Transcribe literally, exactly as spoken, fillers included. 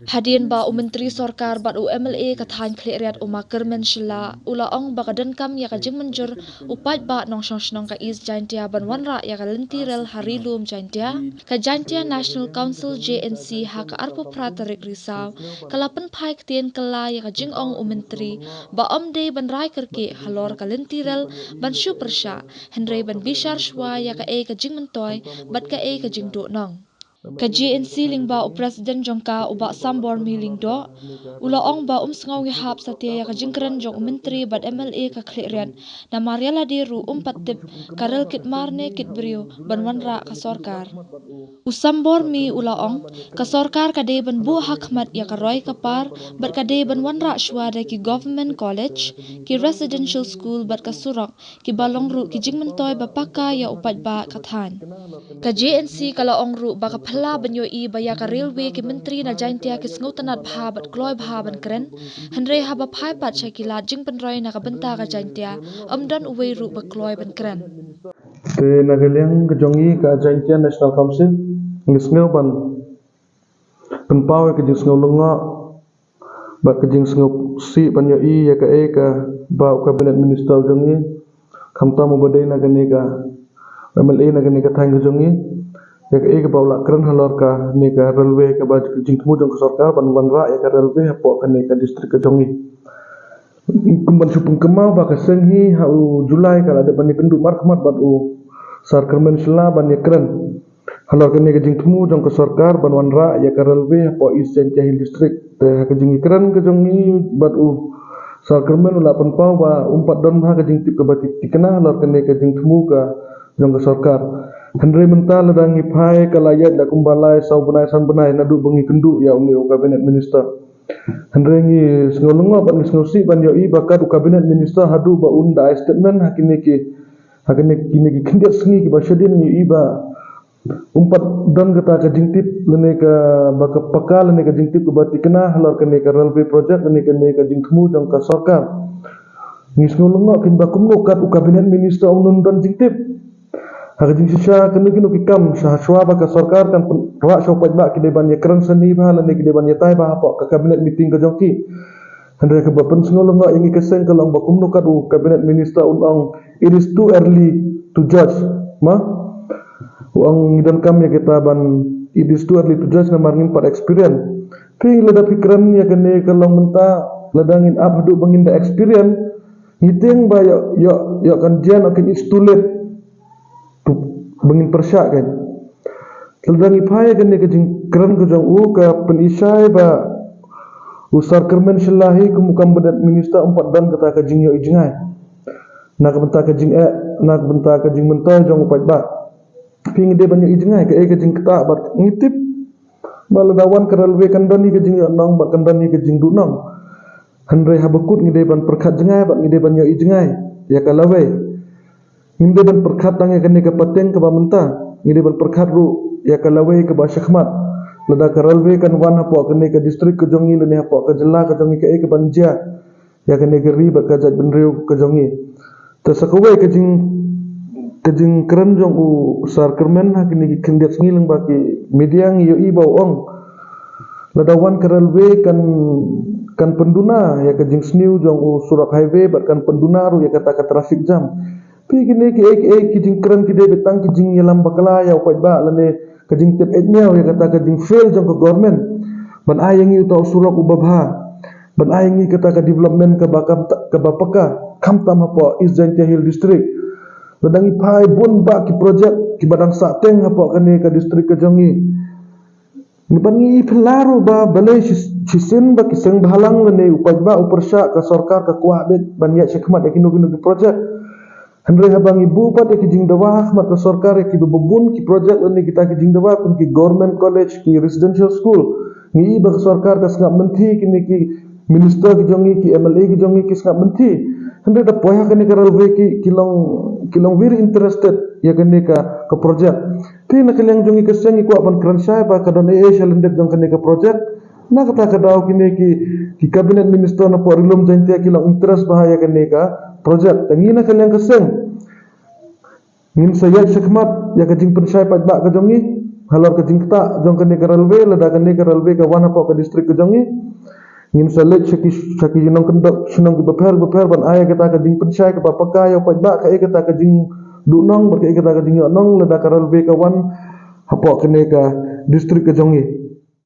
Hadien ba u Myntri Sorkar bad u M L A ka thaiñ Khliehriat u Ma Kyrmen Shylla u la ong ba ka donkam ïa ka jingmynjur u paidbah nongshong shnong ka East Jaintia ban wanrah ïa ka lynti rel ha Ri Lum Jaintia, ka Jaintia National Council J N C ha ka arphew phra tarik Risaw ka la pynphai ktien kylla ïa ka jingong u Myntri ba ym dei ban rai kyrkieh halor ka lynti rel ban shu pyrshah, hynrei ban bishar shuwa ïa kaei ka jingmyntoi bad kaei ka jingduhnong. Ka J N C lyngba u President jong ka u Bah Sambor Mih Lyngdoh u la ong ba um sngew ïahap satia ïa ka jingkren jong u Myntri bad M L A ka Khliehriat, namar ïa lade ruh um pat tip ka rel kit mar ne kit briew ban wanrah ka sorkar. U Sambor Mih u la ong, ka sorkar ka dei ban buh ha khmat ïa ka roi ka par bad ka dei ban wanrah shuwa da ki government college, ki residential school bad ka surok, kiba long ruh ki jingmyntoi ba paka ïa u paidbah ka thaiñ. Ka J N C ka la ong ruh ba ka phylla ban ïohi ba ïa ka railway ki myntri na Jaintia ki sngewtynnad bha bad kloi bha ban kren, hynrei haba phai pat sha ki lad jingpynroi na ka bynta ka Jaintia, ym don uwei ruh ba kloi ban kren. Te na ka liang ka jong ngi ka Jaintia National Council, ngi sngew ban pynpaw ïa ka jingsngew lyngngoh bad ka jingsngewsih ban ïohi ïa kaei kaba u Cabinet Minister jong ngi, khamtam uba dei na kane ka M L A na kane ka thaiñ ka jong ngi, ïa kaei kaba u la kren halor kane ka railway kaba ka jingthmu jong ka sorkar ban wanrah ïa ka railway hapoh kane ka district ka jong ngi. Kumban shu pynkynmaw ba ka seng hi ha u July ka la dep ban ïakynduh markhmat bad u Sir Kyrmen Shylla ban ïakren halor kane ka jingthmu jong ka sorkar ban wanrah ïa ka railway hapoh East Jaintia Hills District. Te ha ka jingïakren ka jong ngi bad u Sir Kyrmen u la pynpaw ba um pat don bha ka jingtip kaba thikna halor kane ka jingthmu ka jong ka sorkar. Hynrei mynta lada ngi phai ka la ïaid la kumba lai saw bnai san bnai naduh ba ngi kynduh ïa une u Cabinet Minister. Hynrei ngi sngew lyngngoh bad ngi sngewsih ban ïohi ba kat u Cabinet Minister haduh ba un da ai statement ha kine ki, ha kine, kine ki khyndiat sngi kiba shadien ngi ïohi ba um pat don kata ka jingtip lane kaba ka paka lane ka jingtip kaba thikna halor kane ka railway project lane kane ka jingthmu jong ka sorkar. Ngi sngew lyngngoh kein ba kumno kat u Cabinet Minister un don jingtip. Ha ka jingshisha kano kano ki kam sha shuwa ba ka sorkar kan pynrah sha u paidbah ki dei ban ïakren sani bha lane ki dei ban ïatai bha hapoh ka cabinet meeting ka jong ki. Hynrei kaba pynsngew lyngngoh ïa ngi ka seng ka long ba kumno kat u Cabinet Minister un ong it is too early to judge. Ma u ong ngi donkam ïa kita ban it is too early to judge namar ngim pat experience. Phi lada phi kren ïa kane ka long mynta lada ngin ap haduh ba ngin da experience ngi tieng ba ïoh, ïoh, ïoh kan jan kin it's too late. Ba ngin pyrshah kan. Lada ngi phai kane ka jingkren ka jong u ka pynishai ba u Sir Kyrmen Shylla hi kum u Cabinet Minister um pat don kata ka jingïohi jngai na ka bynta ka jingeh, na ka bynta ka jingmyntoi jong u paidbah. Phi ngi dei ban ïohi jngai kaei ka jingktah bad ngi tip ba lada wan ka railway kan don hi ka jingïohnong bad kan don hi ka jingduhnong. Hynrei haba kut ngi dei ban pyrkhat jngai bad ngi dei ban ïohi jngai ïa ka lawei. Ngim dei ban pyrkhat tang ïa kane ka pateng kaba mynta, ngi dei ban pyrkhat ruh ïa ka lawei kaba shakhmat. Lada ka railway kan wan hapoh kane ka district ka jong ngi lane hapoh ka jylla ka jong ngi kaei kaban jia ïa kane ka ri bad ka jaitbynriew ka jong ngi. Te sa kawei ka jing, ka jingkren jong u Sir Kyrmen ha kine ki khyndiat sngi lyngba ki media ngi ïohi ba u ong lada wan ka railway kan, kan pynduna ïa ka jingsniew jong u surok highway bad kan pynduna ruh ïa kata ka traffic jam. Phi kine kiei kiei ki jingkren ki dei beit tang ki jingïalam bakla ïa u paidbah lane ka jingtip eit miaw ïa kata ka jingfail jong ka government ban ai ïa ngi uta u surok uba bha, ban ai ïa ngi kata ka development kaba, kaba paka khamtam hapoh East Jaintia Hills District. Lada ngi phai bun bah ki project kiba dang sah teng hapoh kane ka district ka jong ngi. Ngi ban ngi phylla ruh ba balei shi, shisien ba ki seng bhalang lane u paidbah u pyrshah ka sorkar ka kwah beit ban ïaid shakhmat ïa kino kino ki project. Hynrei haba ngi buh pat ïa ki jingdawa ha khmat ka sorkar ïa kiba bun ki project lane kita ki jingdawa kum ki government college, ki residential school, ngi i ba ka sorkar ka sngap mynthi, kine ki minister ki jong ngi, ki M L A ki jong ngi ki sngap mynthi. Hynrei da poi ha kane ka railway ki, ki long, ki long very interested ïa kane ka, ka project. Te na ka liang jong ngi ka seng ngi kwah ban kren shai ba ka don ei ei sha lyndet jong kane ka project. Na kata ka daw kine ki, ki cabinet minister na pdeng Ri Lum Jaintia ki long interest bha ïa kane ka project. Te ngi na ka liang ka seng ngin sa ïaid shakhmat ïa ka jingpynshai paidbah ka jong ngi. halor ka jingktah jong kane ka railway, lada kane ka railway ka wan hapoh ka district ka jong ngi, ngin sa leit sha ki, sha ki nongkyndong shnong kiba pher bapher ban ai kata ka jingpynshai kaba paka ïa u paidbah kaei kata ka jingduhnong bad kaei kata ka jingïohnong lada ka railway ka wan hapoh kane ka district ka jong ngi.